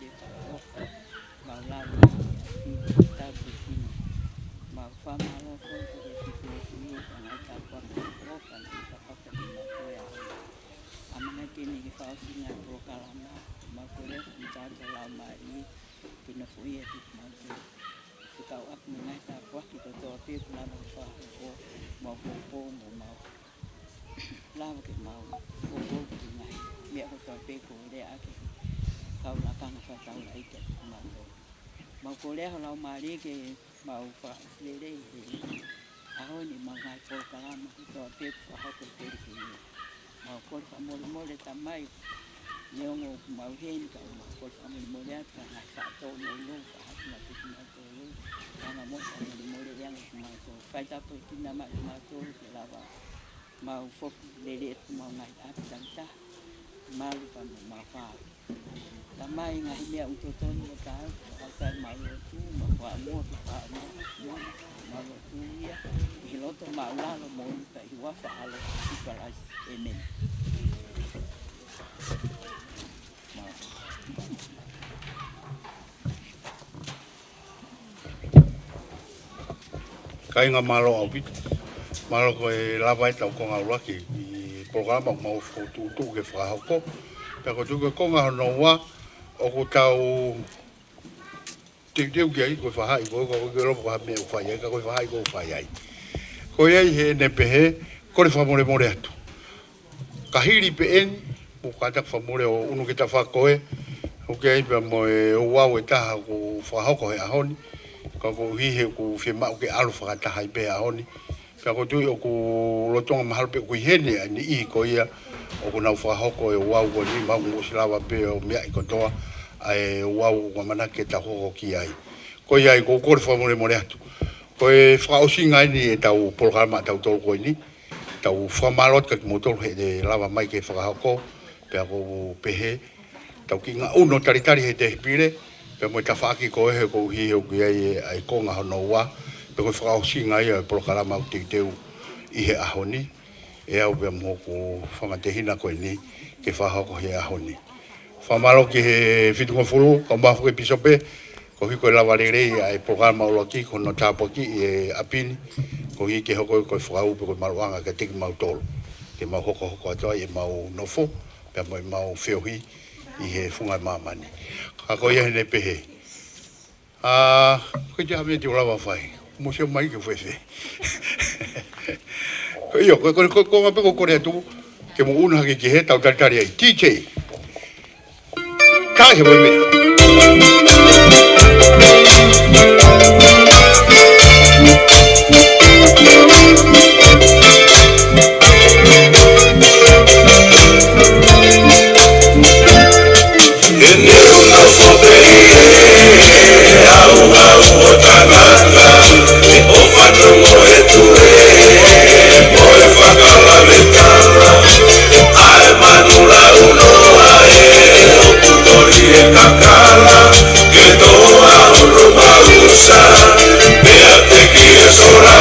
ʻoku mau lava ʻi he ʻapi ʻo e tapu kina. Mau fakamālō foki ki he fitungofulu ʻo e ngaahi tāpuaki ʻoku ʻofa ni, fakapapauʻi mai ko e ʻaho ni. ʻAmanaki ni ke fakaʻosinga e polokalama, mau kole atu ki he Laumālie ke nofoʻia kimautolu. Fekauʻaki mo e ngaahi tāpuaki kotoa pē kuo lava ke fakahoko, mau poupou mo mau lava ke mau poupou ki he ngaahi meʻa kotoa pē kuo leaʻaki ʻe he kau lakanga fakataulaʻeiki ʻa kimautolu. Mau kole atu ho Laumālie ke mau fakaʻosi lelei he ʻaho ni ʻemau ngaahi polokalama kotoa pē kuo fakahoko ʻi he kelekele. Mau kole fakamolemole Tamai, neongo ʻoku mau ʻi heni ka mau kole fakamolemole atu ki he ngaahi faʻa tōnounou, faʻa hatu mate kimautolu. Hanga mo fakamolemole ʻi he anga kimautolu. Fai tāpuekina mai kimautolu ke lava mau foki lelei atu ʻemau ngaahi ʻapi takitaha, malu pea mo ʻemau fāmili. Tamai, ngaahi meʻa ʻoku totonu ʻo taau, ʻoku ʻikai mau lotu, mau faʻa muʻa ke faʻa muʻa, mau lotu ia ʻi he loto māʻulalo moʻoni pea ʻi he huafa ʻo ho ʻAlo ko Sīsū Kalaisi. ʻĒmeni. Kāinga, mālō ʻaupito. Mālō ko e lava ʻetau konga ʻuluaki ʻi he polokalama ʻoku mau fokotuʻutuʻu ke fakahoko. Pea ko e tuʻu ko e konga hono ua ʻoku tau teuteu ki ai, ko e faʻahi, ko e, ko e, ko e lopo ko ha meʻa ʻoku fai ai, ka ko e faʻahi ʻoku fai ai. Ko ia ai heʻene pehē, kole fakamolemole atu. Ka hili pē eni, ʻoku ou kātaki fakamole ʻo ʻunu ki he tafaʻaki ko ē, ʻoku ʻi ai pea mo e ouau ʻe taha ʻoku fakahoko he ʻaho ni, ka koeʻuhi he ʻoku fiemaʻu ke ʻalu fakataha ai pē he ʻaho ni. Pea ʻoku ou tui ʻoku lolotonga mahalo pē ʻoku ʻi heni ʻa e niʻihi ko ia ʻoku nau fakahoko e ouau ko eni, mahalo kuo ʻosi lava pē ʻo meaʻi kotoa ʻa e ouau ʻoku ʻamanaki ke tau hoko ki ai. Ko ia ai, ʻoku ou kole fakamolemole atu. Ko e fakaʻosinga eni ʻetau polokalama ʻatautolu ko eni. Tau fakamālō atu kia kimoutolu heʻene lava mai ke fakahoko, pea ʻoku ou pehē, tau kiʻi ngaʻunu ʻo talitali he tēpile, pea mo e tafaʻaki ko ē he koeʻuhi he ʻoku ʻi ai ʻa e konga hono ua, pea ko e fakaʻosinga ia ʻo e polokalama ʻoku teuteu ʻi he ʻaho ni, ʻe au pea mo hoku fanga tehina ko eni ke fakahoko he ʻaho ni. Fakamālō ki he fitungofulu, kau mafu ke Pīsope, koeʻuhi ko e lava lelei ʻa e polokalama ʻuluaki, ko hono tāpuakiʻi e ʻapi ni, koeʻuhi ke hoko ko e fakaʻuhinga pe ko e maluʻanga kiate kimautolu. Ke mau hokohoko atu ai ʻemau nofo, pea mo ʻemau feohi ʻi he funga māmani. Ka ko ia heʻene pehē. ʻA, ko e te ame te u lava fai. Mo se mai ke fēfē. Ko ia, ko, ko, ko, ko ngā pē ko kore atu, ke mo ʻunu hake ki he tau talitali ai. T J. Kai he weme. He neongo sope ʻi he ʻauʻau ʻo tangata, ʻi he ʻofa atu mo e tue, mo e fakalaveʻi tala, ʻa e manu launoa ē ʻoku toli e kakala, ke toa ʻulu mausa, pea teki e sola,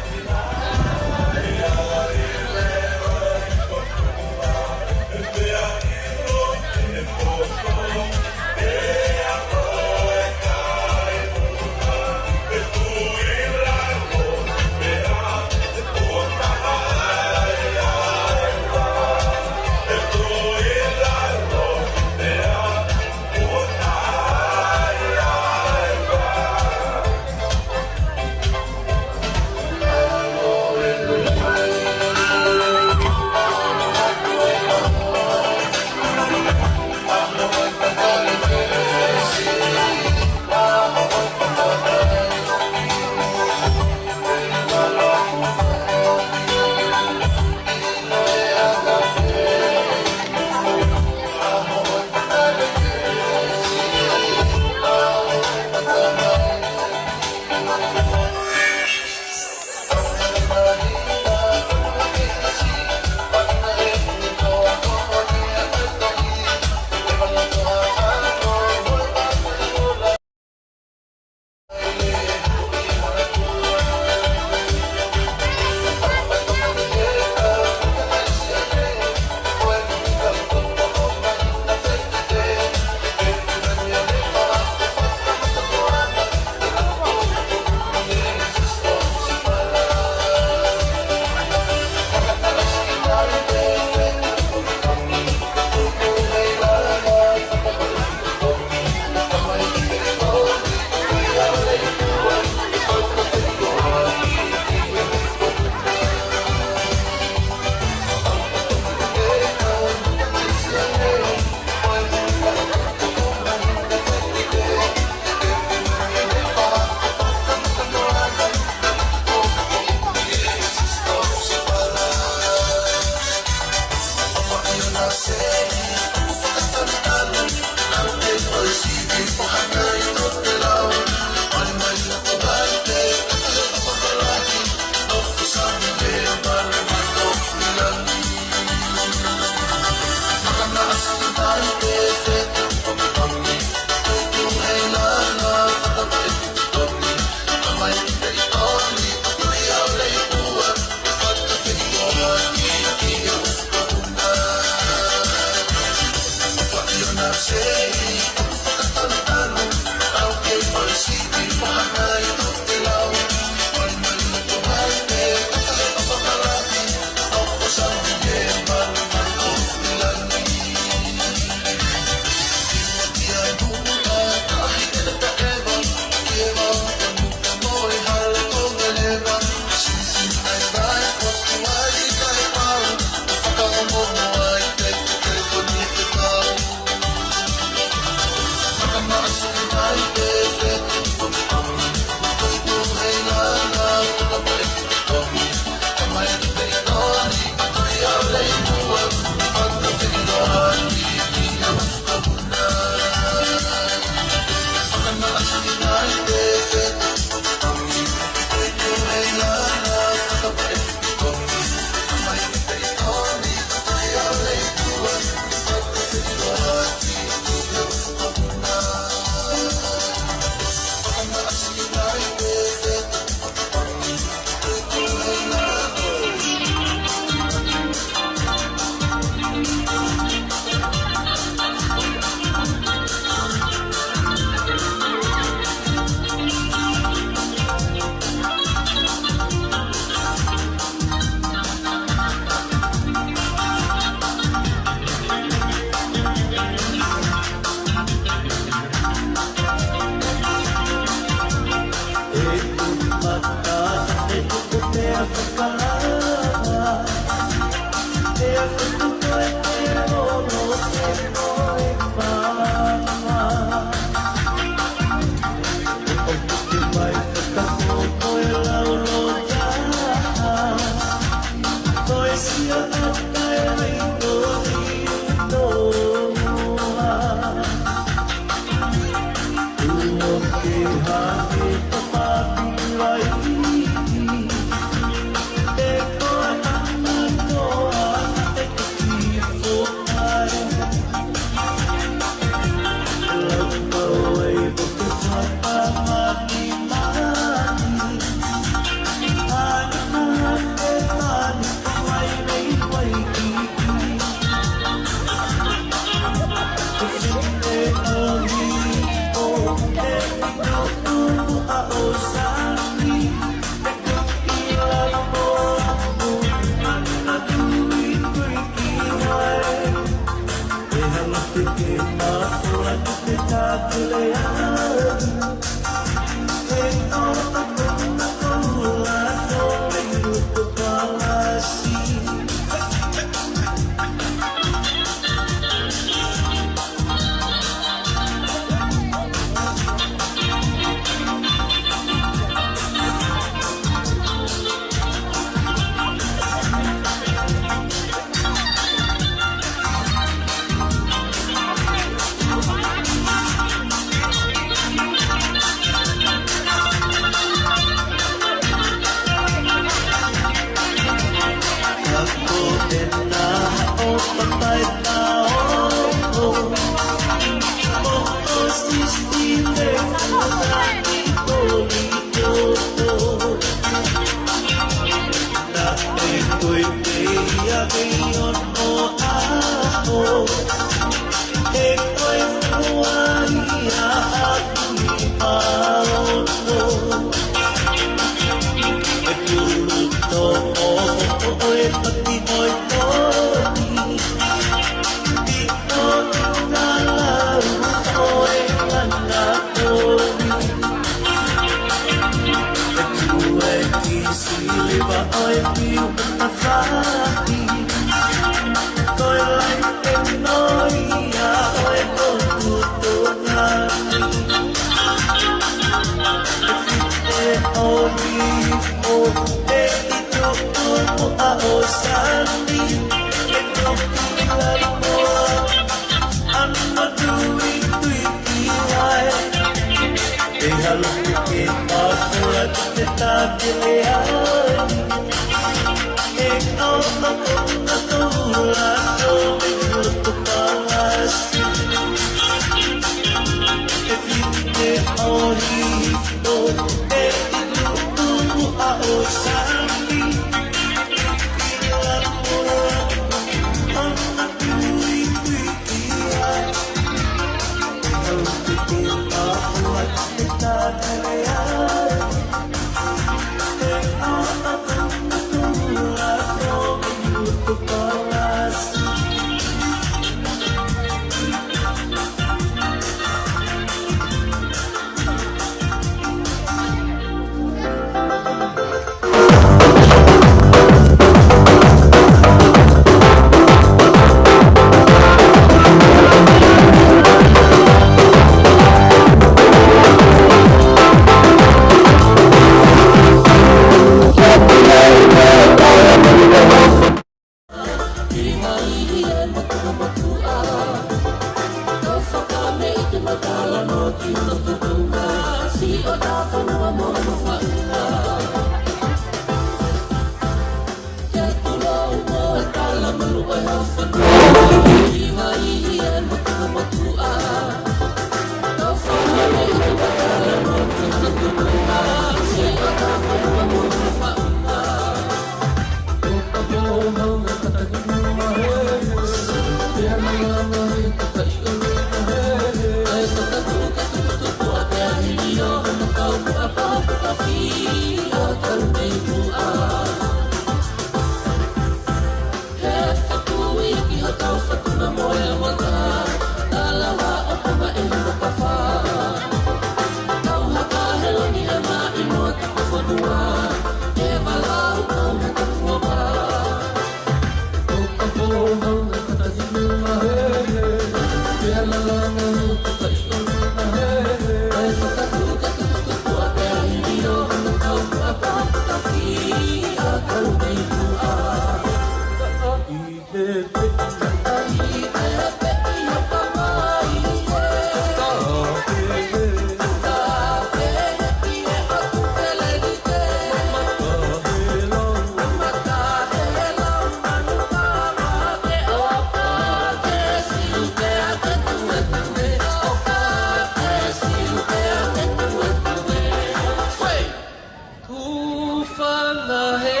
Tufanga he,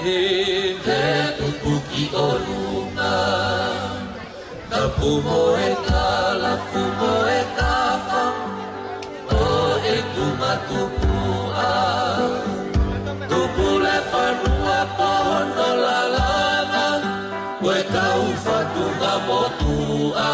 he tupu ki ʻolunga. Tapu mo e kalapu mo e kafa ʻo e kumatupuʻa. Tupu le fanua ko hono lalanga, ko e kau fatunga motuʻa.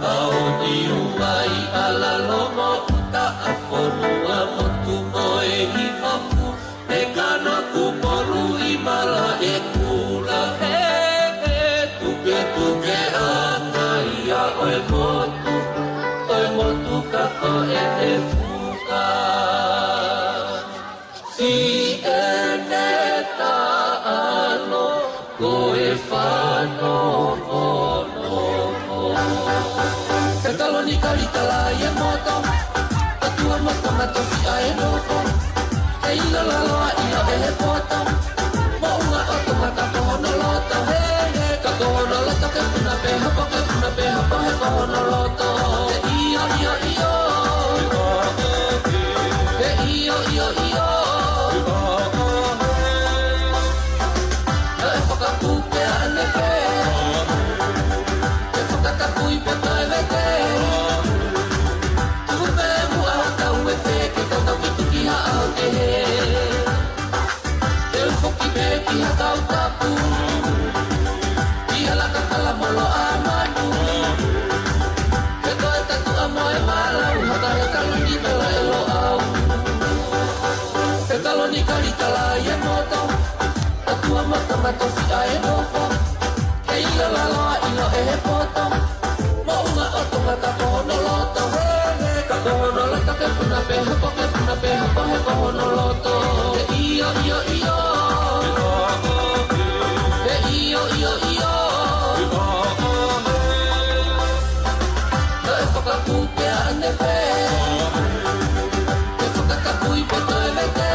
ʻAo ni uai ʻa lalo mo ʻuta ʻa fonua motu mo e hiva fu. He kano ku molu i mala e kula he, he tuketuke ʻa ngai ʻa ʻo e motu, ʻo e motu ka ko e he fuka. Siʻene taʻalo ko e fano mono. He kalo ni kali kala i e moto. ʻOtua mo Tonga tofi ʻa e nofo. He ʻilo lalo ʻa ʻilo ʻe he poto. Moʻunga ʻo Tonga ka ko hono loto. He, he, ka ko hono loto ke puna pē hapo, ke puna pē hapo, he ko hono loto. He ʻio, ʻio, ʻio. He ʻio, ʻio, ʻio. Naʻe fakakū pē ʻa ʻene pē. Ke fakakakui pē toe vete. Tuku pē muʻa ha kau e pē ke tau tau ki tuki ha ʻaho kehe. Te u foki pē ki ha kau tapu. Ki ha laka kala molo ʻa manu. He ko e tatuʻa mo e malau, haka he kaluni mela e loʻau. He kalo ni kali kala i e moto. ʻOtua mo Tonga tofi ʻa e nofo. He ʻilo lalo ʻa ʻilo ʻe he poto. Moʻunga ʻo Tonga ka ko hono loto. He, he, ka ko hono loto ke puna pē hapo, ke puna pē hapo, he ko hono loto. He ʻio, ʻio, ʻio. He ʻio, ʻio, ʻio. Naʻe fakakū pē ʻa ʻene pē. Ke fakakakui pē toe vete.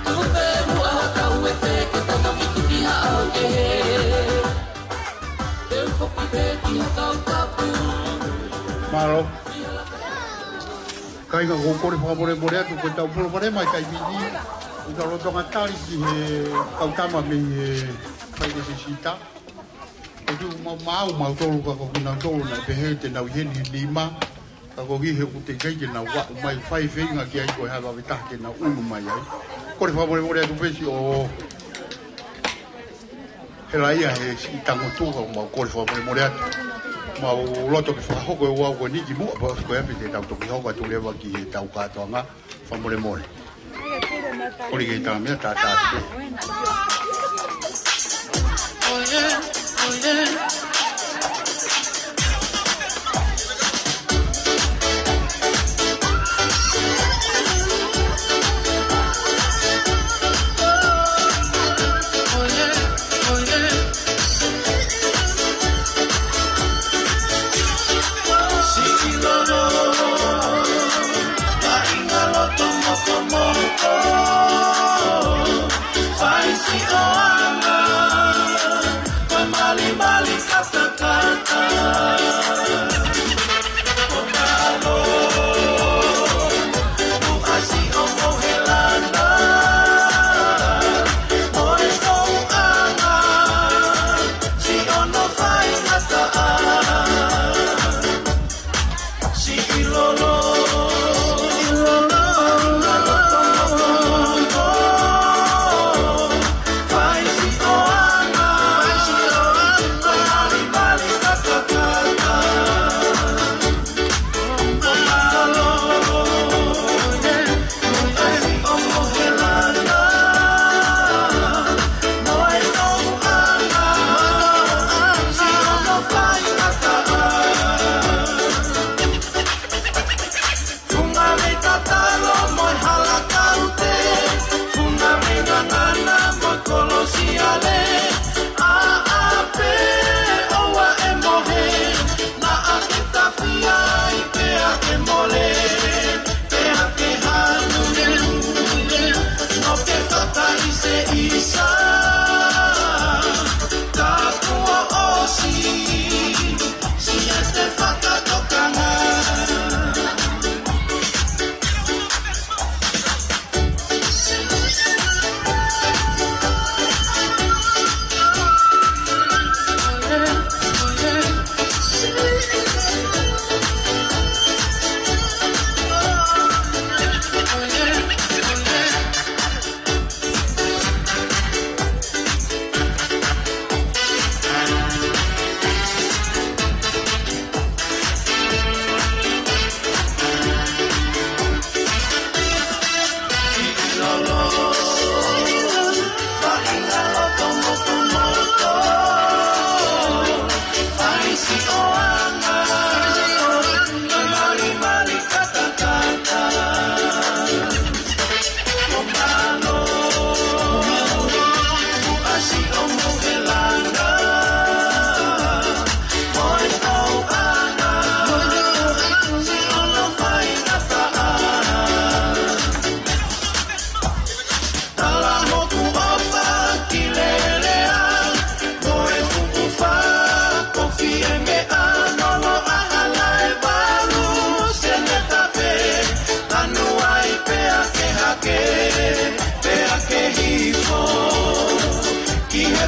Tuku pē muʻa ha kau e pē ke tau tau ki tuki ha ʻaho kehe. Te u foki pē ki ha kau tapu. Mālō. Kāinga, ʻoku ou kole fakamolemole atu ko e tau polo pale mai kai mini. ʻOku tau lolotonga tali ki he kau tama mei he fai lesisita. ʻOku mau maʻu mautolu ka ko kinautolu naʻe pehē te nau ʻi heni he nima. Ka ko ki he ʻoku teʻeki ai ke nau aʻu mai fai feinga ki ai ko e hā vave taha ke nau ʻunu mai ai. Kole fakamolemole atu pē siʻo hela ia he siʻi tangutu ka mau kole fakamolemole atu. Mau loto ke fakahoko e ouau ko eni ki muʻa pea ko e ʻapi te tau toki hoko atu leva ki he tau kātoanga. Fakamolemole. Kole ke tau meʻa tātā pē.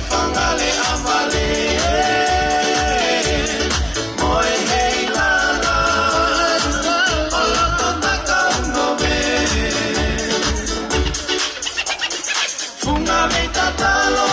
Fangale a vale, mo e heilala, ʻo loto takau nove. Funga mei tatalo,